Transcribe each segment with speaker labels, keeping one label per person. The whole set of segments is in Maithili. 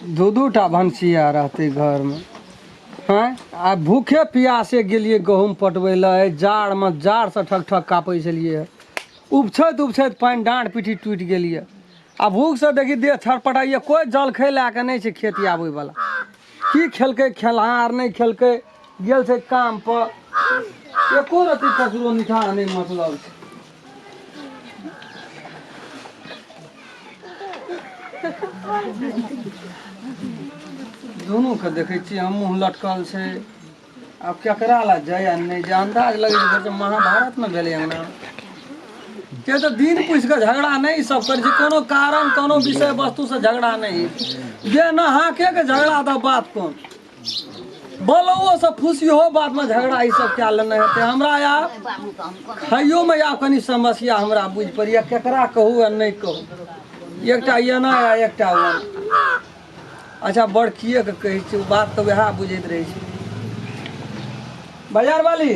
Speaker 1: दू दू टा भनसिया रहतै घरमे आँय आ भूखे प्यासे गेलियै गहूँम पटबै लए एहि जाड़मे जाड़सँ ठक ठक काँपै छलियै उपछैत उपछैत पानि डाँड़ पीठी टूटि गेल यऽ आ भूखसँ देखी देह छटपटाइए कोइ जलखै लए कऽ नहि छै खेती आबैवला की खेलकै खेलहार नहि खेलकै गेल छै काम पर एको रत्ती ककरो निठाह नहि मतलब छै दुनूके देखै छियै हम मुँह लटकल छै आब केकरा लए जाय आ नहि जाय अन्दाज लगै छै जैसे महाभारत ने भेलै अंगना के तऽ दिन पूछि कऽ झगड़ा नहि सब करै छै कोनो कारण कोनो विषय वस्तुसँ झगड़ा नहि जे नहाके के झगड़ा तऽ बात कोन बोलौओ से फुसियो बातमे झगड़ा ई सब कए लेने हेतै हमरा आब खाइयोमे आब कनि समस्या हमरा बुझि पड़ैए केकरा कहू आ नहि कहू एकटा एना आ एकटा ओना अच्छा बड़किएके कहै छियै ओ बात तऽ वएह बुझैत रहै छै बाजार वाली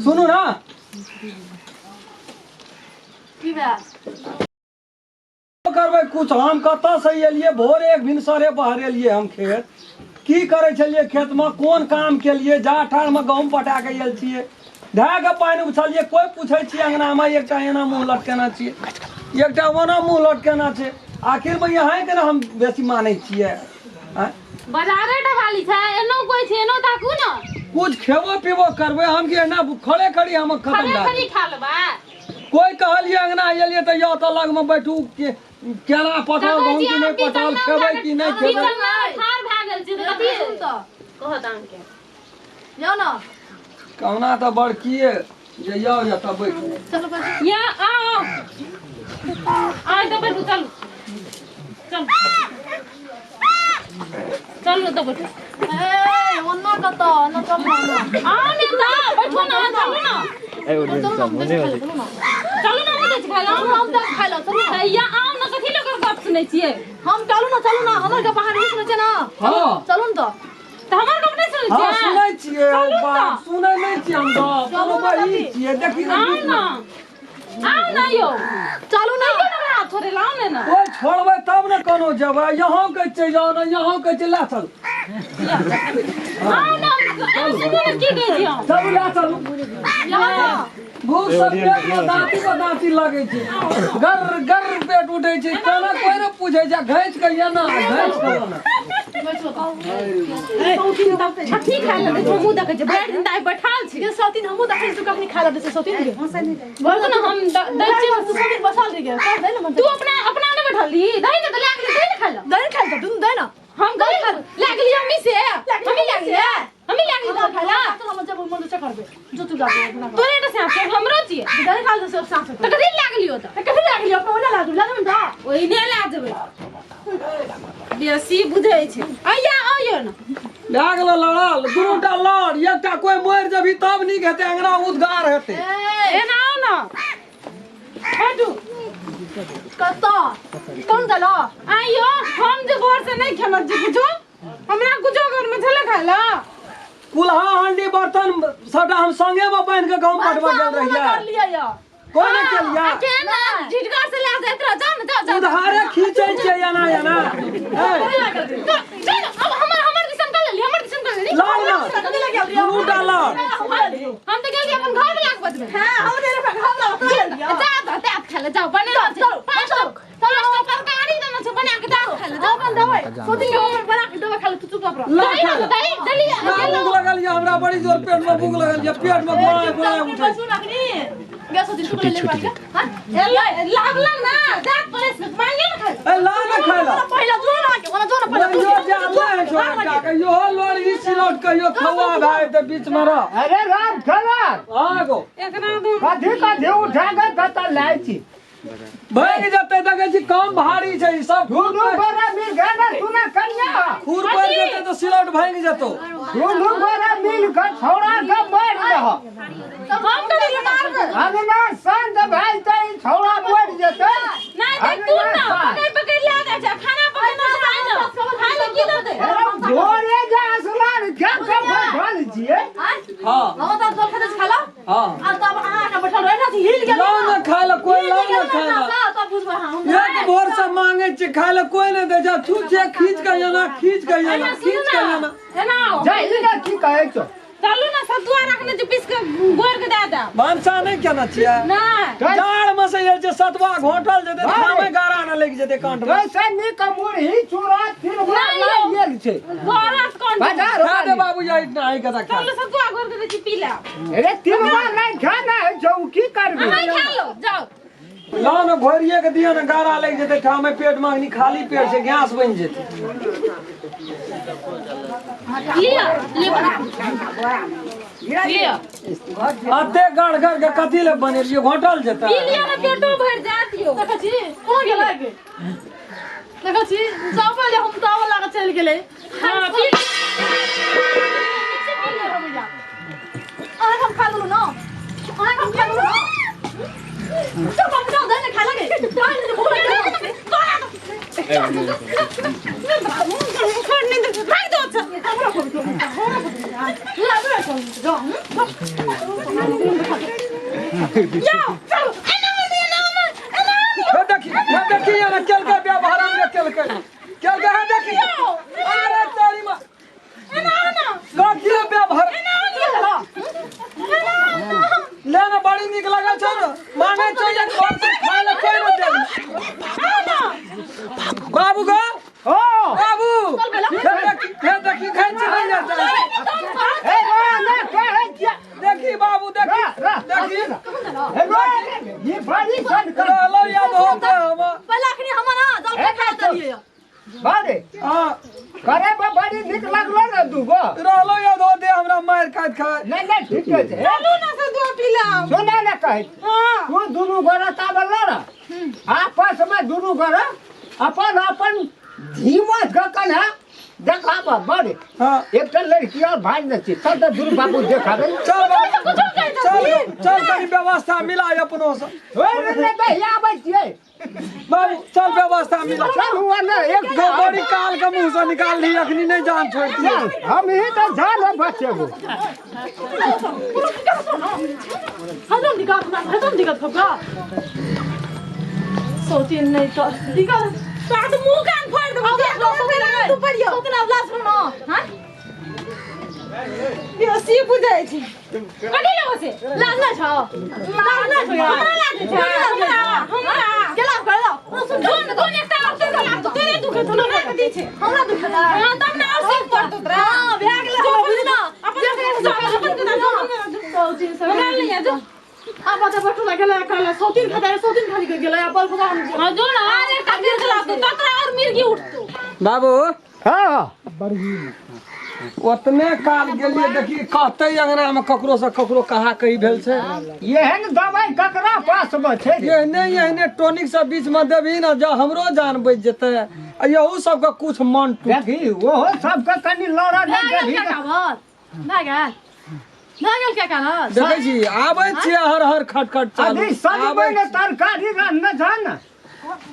Speaker 1: सुनू ना
Speaker 2: की भेल
Speaker 1: करबै कुछ हम कतऽसँ एलियै भोरे एक भिनसरे बहरेलियै हम खेत की करै छलियै खेतमे कोन काम केलियै जा ठाढ़मे गहूँम पटा कऽ आयल छियै धए कऽ पानि उछलियै कोइ पूछै छियै अङ्गनामे एकटा एना मुँह लटकेने छियै एकटा ओना मुँह लटकेने छै आखिरमे अहाँके ने हम बेसी मानै छियै आँय?
Speaker 2: बाजारे डबाली छै एनो कोइ छै एनो ताकू ने
Speaker 1: कुछ खेबो पीबो करबै हम कि एना खड़े खड़ी हम खतम
Speaker 2: खड़े
Speaker 1: भए
Speaker 2: खड़ी खा लेबै
Speaker 1: कोइ कहलियै अङ्गना एलियै तऽ यौ तऽ लगमे बैठू के केना पटल गहूँम कि नहि पटल खेबै कि नहि खेबै
Speaker 2: ठाढ़ भए गेल छी तऽ कथी तऽ कहत अहाँके
Speaker 3: जाओ ना
Speaker 1: कहुना तऽ बड़किए जे यौ या तऽ बैठू
Speaker 3: चलो बस
Speaker 2: या आओ आओ तऽ बैठू चलू चलू चलू तऽ बैठू
Speaker 3: ए ओन्ना कतऽ ओन्ना चल ना
Speaker 2: आओ ने तऽ बैठू ने चलू ने
Speaker 3: चलो ना हम देख खाइ चलो ना
Speaker 2: चलू ने हम तऽ खाइ
Speaker 3: चलो ना हम देख खाइ लो चलो ना
Speaker 2: या आओ ने कथी लोक गप सुनै छियै
Speaker 3: हम चलू ना चलू ना हमर गप अहाँ नहीं सुनै छियै ना
Speaker 1: हँ
Speaker 3: चलू ना
Speaker 2: तऽ
Speaker 3: तऽ
Speaker 2: हमर गप नहि सुनै
Speaker 1: हँ
Speaker 2: छियै
Speaker 1: सुनै छियै
Speaker 2: चलू ने।
Speaker 1: बाप सुनै नहि छियै हम गप कोनो बही छियै देखी ने
Speaker 2: आओ
Speaker 1: बीचमे।
Speaker 2: ने आओ ने यौ
Speaker 3: चलू ना
Speaker 2: कहियो ने हमरा हाथ छोड़े लाओ ने ने
Speaker 1: कोइ छोड़बै तब ने कोनो जेबै यहाँ कहै छै जाउ ने यहाँ कहै छै लए चलू
Speaker 2: आओ ने सुनू ने की कहै छी हम
Speaker 1: चलू लए चलू
Speaker 3: यहाँ
Speaker 1: भूख सब पेट में दाँती पर दाँती लगै छै गर गर पेट उठै छै केना कोइ ने पूछै छै घैंच के एना घैंच के ओना
Speaker 2: छठी खाय लए दै छै हमहूँ देखै छियै भरि दिन तऽ आइ बैठल छी
Speaker 3: ये सौतीन हमहूँ देखै छी तू कखनी खाय लै छै सौतीन के
Speaker 2: बोलू ने हम दै छियै
Speaker 3: तू सौतीन बसा ले के कर दे ना मन
Speaker 2: तू अपना अपना नहि बैठल रही दही ने तऽ लए गेली दही ने खाय लए
Speaker 3: दे ने खाय ले तू दे ना
Speaker 2: हम गई लए गेली मम्मी से मम्मी लए गेली मम्मी लए गेली
Speaker 3: हम
Speaker 2: खाय लए
Speaker 3: चल हम जब मन से करबे जो तू जाबे अपना कर।
Speaker 2: तोरे तऽ साँप छै हमरो छियै
Speaker 3: दे ने खाय ले सब साँस
Speaker 2: तऽ कथी लए गेली ओतऽ
Speaker 3: तऽ कथी लए गेली अपना ओना लागल लागल ने
Speaker 2: ओहि नहि लए जेबै बेसी बुझै छै अइया अइयो ने
Speaker 1: भए गेलो लड़ल दुनूटा लड़ एकटा कोइ मरि जेबही तब नीक हेतै अंगना उद्गार हेतै
Speaker 2: एना आउ ने हटू
Speaker 3: कतऽ कोन देलो
Speaker 2: आइयो हम जे भोर से नहि खेलहुँ छी कुछो हमरा कुछो घरमे छलै खाय लए
Speaker 1: कुल्हा हांडी बर्तन सबटा हम संगे मे बान्हि के गहूँम पटबऽ गेल रहियै
Speaker 3: कर लियै यऽ
Speaker 1: कोइ नहि केलियै
Speaker 2: केना झिटका से लए जाइत रह जा ने जा जा
Speaker 1: उधारे खींचै छियै एना एना ए
Speaker 2: चल अब हमर हमर दिसन कर लेली हमर दिसन कर लेली
Speaker 1: लड़ ना दुनूटा लड़
Speaker 2: हम तऽ गेल अपन घर वाला के बतबै
Speaker 3: हां हम दे रे घर ला कर लियै
Speaker 2: जा जा जा खा ले जाओ बने
Speaker 3: चल,
Speaker 2: पांच
Speaker 3: चल,
Speaker 2: पांच तरकारी देने छै बना के जाओ खा ले जाओ
Speaker 3: अपन देबै सोती के अपन बना के देबै खाली तू चुप रह
Speaker 1: लड़
Speaker 2: दही
Speaker 1: खा
Speaker 2: ने
Speaker 1: ले।
Speaker 2: दही दही
Speaker 1: हमरा भूख लगल यऽ हमरा बड़ी जोर पेट में भूख लगल यऽ पेट में गोड़ाय गोड़ाय उठै छै।
Speaker 3: सुन अखनी गैस होती छुट्टी छुट्टी हां
Speaker 2: लागल ना जा परेश मांगे ना खा
Speaker 1: ए ला ना खाय ला
Speaker 3: पहिला जो ना के ओना जो ना पहिला
Speaker 1: यो जे अल्लाह है छोड़ा का कहियो लोर ई सिलौट कहियो खौआ भाई तऽ बीच में रह
Speaker 4: अरे राम खेला
Speaker 1: हाँ गो
Speaker 2: एकरा दू
Speaker 4: कथी कथी उठा के कतऽ लाय छी
Speaker 1: भागि जेतै देखै छी कम भारी छै ई सब
Speaker 4: दुनू गोरा मिल के ने सुना कन्या
Speaker 1: खुर पड़ि जेतै तऽ सिलौट भागि जेतौ
Speaker 4: दुनू गोरा मिल के छौड़ा के मारि दह
Speaker 2: हम कथी मारबै
Speaker 4: अगला संत भाई तऽ ई छौड़ा मरि जेतै
Speaker 2: नहीं देख तू ना पकड़ पकड़ ला दे छै खाना पकाना छै ना खाय ले की दे
Speaker 4: अरे भोरे जे असलान के के बैठल छियै
Speaker 1: हाँ
Speaker 3: हम तऽ जल खेतै खाला
Speaker 1: हाँ
Speaker 3: आ तब अहाँ के बैठल रहै ना हिल गेल
Speaker 1: लाउ ना खाय ला कोइ लाउ ना खाय ला
Speaker 3: तब बुझबै हम
Speaker 1: एक भोर से मांगे छै छै खाय लए कोई नहि दै छै छू छै खींच के एना खींच के एना
Speaker 2: एना सुनू
Speaker 1: खींच के
Speaker 2: ना
Speaker 1: एना
Speaker 2: एना आओ।
Speaker 4: जाहि ने की कहै छौ
Speaker 2: चलू ना सतुआ रखने छै पीस के गोर के दे देब
Speaker 1: भनसा नहि केने छियै
Speaker 2: नहि
Speaker 1: जाड़ में से जे छै सतुआ घोटल जेतै
Speaker 4: बाप रे।
Speaker 1: खामे गारा ने लागि जेतै कांट में
Speaker 4: वैसे नीक मुरही चूड़ा तिलगुड़ा
Speaker 2: नहि यौ।
Speaker 4: लागि गेल छै
Speaker 2: गोरत कोन
Speaker 4: बाजार
Speaker 1: खा दे बाबू या इतना आई के खा
Speaker 2: चलू सतुआ गोर के दै छी पी लेब
Speaker 4: अरे तिलगुड़ा नहि खाना है छौ की करबी
Speaker 2: अहाँ खा लो जाओ
Speaker 1: ला ने घोरिए के दियौ ने गारा लागि जेतै ठामे पेट में अखनी खाली पेट छै गैस बनि जेतै
Speaker 2: लिअ लिअ बना लिअ
Speaker 1: अते गढ़ गढ़ के कथी ले बनेलियै घोटल जेतै
Speaker 2: पी लिअ ने पेटो भरि जायत यौ
Speaker 3: देखै छी कोना गेलै देखै छी सब पहिले हम ताव लाग चलि गेलै
Speaker 2: हाँ पी
Speaker 3: अहाँ हम खा लेलहुँ ने अहाँ हम खा लेलहुँ ने सब बाबू जाओ दे ने खा लगे भूख लगे
Speaker 1: हे देखी हे देखी एना केलकै व्यवहार में केलकै केलकै हे देखी अरे तेरी माँ कथी ले व्यवहार ले ने बड़ी नीक लगै छौ ने माने छौ जे घर से खाय ले कोई ने देली बाबू गो
Speaker 4: हो
Speaker 1: बाबू हे देखी हे देखी खाइ छी नहीं जाय
Speaker 4: हे रे ने कहै छियै
Speaker 1: देखी बाबू देखी
Speaker 4: रा, रा,
Speaker 1: देखी
Speaker 4: हे रे ये बड़ी सन कर
Speaker 1: रहलो याद होते हम
Speaker 3: पहले अखनी हम ना जल खा देलियै
Speaker 4: बारे
Speaker 1: हां
Speaker 4: करे बा बड़ी नीक लागलो ने दूगो
Speaker 1: रहलो याद होते हमरा मार काट खाय
Speaker 4: नहीं नहीं ठीक छै सुना ने कहै तू दुनू गोरा ताबल ना आपस में दुनू गोरा अपन अपन धीमत कन है देखाब बड़े
Speaker 1: हां
Speaker 4: एकटा लड़की और भाई ने छी चल तऽ दुनू बाबू देखाबे
Speaker 1: चल बाबू चल चल कनी व्यवस्था मिला अपनो से
Speaker 4: ओए रे रे दहिया आबै छियै
Speaker 1: बाबू चल व्यवस्था मिला
Speaker 4: चल हुआ ने एक
Speaker 1: गो बड़ी काल के मुंह से निकाल ली अखनी नहीं जान छोड़ती
Speaker 4: चल हम ही तऽ जान बचेबो
Speaker 3: हजम दिक्कत ना हजम दिक्कत खबका सोची नहीं तो दिक्कत
Speaker 2: साथ मुंह कान फोड़ देबो तू पढ़ियो
Speaker 3: सोचना लाज सुनो हां
Speaker 2: बेसी बुझै छी कथी लेबो से
Speaker 3: लाज ना छौ लाज ना छौ
Speaker 2: हमरा लाज छै हमरा हमरा
Speaker 3: गेला कर लो
Speaker 2: धोन धोन एकटा और तोरा लागतो तोरे दुखे थोड़े हमरा कथी छै
Speaker 3: हमरा दुखला
Speaker 2: हां तब ने और सिर पड़तो तोरा
Speaker 3: हां भए गेलै हमरा बुझ ना
Speaker 2: अपन अपन के ना
Speaker 3: सोची से
Speaker 2: हमरा ले जा जो
Speaker 3: आ बात बटू ना गेलै कहला सौतीन खाता सौतीन खाली के गेलै आ बल खुदा हम
Speaker 2: हां जो ना अरे एकटा मिर्ग लागतो तोरा और मिर्गी उठतो
Speaker 1: बाबू
Speaker 4: हाँ
Speaker 1: ओतने काल गेलियै देखी कहतै अंगना में ककरो से ककरो कहा कही भेल छै
Speaker 4: एहन दवाई ककरा पास में छै रे?
Speaker 1: एहने एहने टॉनिक सब बीच में देबही ने जब हमरो जान बचि जेतै आ यहू सबके कुछ मन टूट
Speaker 4: देखी ओहो सबके कनि लड़ा
Speaker 3: भए
Speaker 4: नहि
Speaker 3: गेल
Speaker 4: देबही
Speaker 3: क्या
Speaker 4: ने।
Speaker 3: काबर भए गेल भए गेल क्या काबर
Speaker 1: देखै छी आबै छियै हर हर खटखट चालू
Speaker 4: अभी
Speaker 1: आबै
Speaker 4: सजमनि तरकारी रान्हने छ ने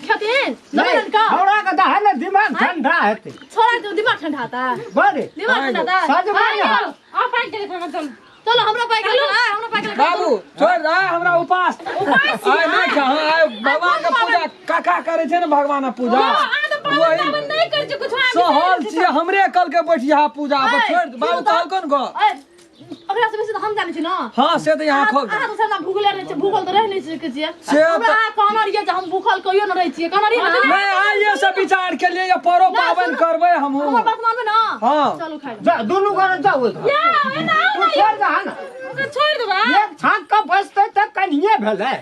Speaker 3: खेथिन
Speaker 4: नहीं
Speaker 3: जमीन का
Speaker 4: छौड़ा के तऽ है ने दिमाग ठंडा हेतै
Speaker 3: छोड़ा के दिमाग ठंडा आता
Speaker 4: बड़े
Speaker 3: दिमाग ठंडा आता
Speaker 4: सजमनि
Speaker 2: आ पाइक दे खाना चल
Speaker 3: चलो हमरा पाइ गेल हमरा पाइ गेल
Speaker 1: बाबू छोड़ रहा हमरा उपास आइ नहि खा हाँ, आइ भगवान के पूजा काका करै छै ने भगवान के पूजा
Speaker 2: अहाँ तऽ पाबनि
Speaker 1: वही
Speaker 2: ताबनि नहि करै छी कुछ
Speaker 1: सहल छियै हमरे कल के बैठिया पूजा पर छोड़ दे। बाबू कहलको ने गो
Speaker 3: ए ओकरा से बेसी तऽ हम जानै छी ना
Speaker 1: हाँ से तऽ यहाँ खो
Speaker 3: अहाँ तऽ सब भूखले रहै छियै भूखल तऽ रहि नहि सकै छियै
Speaker 1: से तऽ-
Speaker 3: हमरा अहाँ कहने रहियै जे हम भूखल कहियो नहि रहै छियै कहने रहियै ने
Speaker 1: नहीं आइए से विचार के लिए ये परो पावन करबै हमहूँ
Speaker 3: हमर बात मानबै ना
Speaker 1: हाँ।
Speaker 3: चलू खाइ
Speaker 4: जा दुनू गोरे जाउ ओहिठाम। तू छोड़ दह ने
Speaker 2: छोड़ देबा
Speaker 4: एक छाँक के बचतै तऽ कनिये भेलै